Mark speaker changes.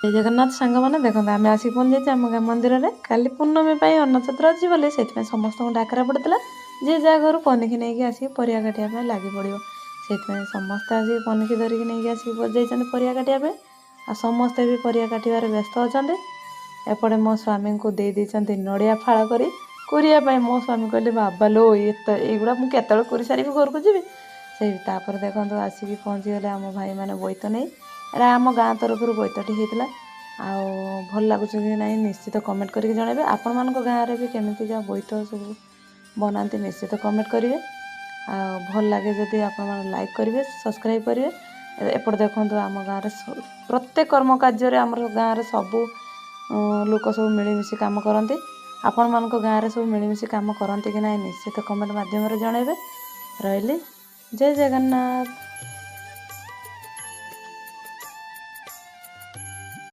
Speaker 1: ଜୟ ଜଗନ୍ନାଥ ସାଙ୍ଗମାନେ, ଦେଖନ୍ତୁ, ଆମେ ଆସିକି ପହଞ୍ଚିଯାଇଛୁ ଆମ ଗାଁ ମନ୍ଦିରରେ। କାଲି ପୂର୍ଣ୍ଣମୀ ପାଇଁ ଅନ୍ନଛତ୍ର ଅଛି ବୋଲି ସେଥିପାଇଁ ସମସ୍ତଙ୍କୁ ଡାକରା ପଡ଼ିଥିଲା। ଯିଏ ଯାହା ଘରୁ ପନିକି ନେଇକି ଆସିକି ପରିବା କାଟିବା ପାଇଁ ଲାଗି ପଡ଼ିବ। ସେଇଥିପାଇଁ ସମସ୍ତେ ଆସିକି ପନିକି ଧରିକି ନେଇକି ଆସିକି ବସିଯାଇଛନ୍ତି ପରିବା କାଟିବା ପାଇଁ। ଆଉ ସମସ୍ତେ ବି ପରିବା କାଟିବାରେ ବ୍ୟସ୍ତ ଅଛନ୍ତି। ଏପଟେ ମୋ ସ୍ୱାମୀଙ୍କୁ ଦେଇ ଦେଇଛନ୍ତି ନଡ଼ିଆ ଫାଳ କରି କୋରିବା ପାଇଁ। ମୋ ସ୍ୱାମୀ କହିଲେ, "ବାବା ଲୋ, ଏତେ ଏଇଗୁଡ଼ା ମୁଁ କେତେବେଳେ କୋରି ସାରିକି ଘରକୁ ଯିବି?" ସେଇ ତାପରେ ଦେଖନ୍ତୁ, ଆସିକି ପହଞ୍ଚିଗଲେ ଆମ ଭାଇମାନେ ବୋଇତ ନେଇ। ଏଇଟା ଆମ ଗାଁ ତରଫରୁ ବୋଇତଟି ହେଇଥିଲା। ଆଉ ଭଲ ଲାଗୁଛି କି ନାହିଁ, ନିଶ୍ଚିତ କମେଣ୍ଟ କରିକି ଜଣାଇବେ। ଆପଣମାନଙ୍କ ଗାଁରେ ବି କେମିତିକା ବୋଇତ ସବୁ ବନାନ୍ତି, ନିଶ୍ଚିତ କମେଣ୍ଟ କରିବେ। ଆଉ ଭଲ ଲାଗେ ଯଦି ଆପଣମାନେ ଲାଇକ୍ କରିବେ, ସବସ୍କ୍ରାଇବ୍ କରିବେ। ଏପଟେ ଦେଖନ୍ତୁ, ଆମ ଗାଁରେ ପ୍ରତ୍ୟେକ କର୍ମ କାର୍ଯ୍ୟରେ ଆମର ଗାଁରେ ସବୁ ଲୋକ ସବୁ ମିଳିମିଶି କାମ କରନ୍ତି। ଆପଣମାନଙ୍କ ଗାଁରେ ସବୁ ମିଳିମିଶି କାମ କରନ୍ତି କି ନାହିଁ, ନିଶ୍ଚିତ କମେଣ୍ଟ ମାଧ୍ୟମରେ ଜଣାଇବେ। ରହିଲି, ଜୟ ଜଗନ୍ନାଥ।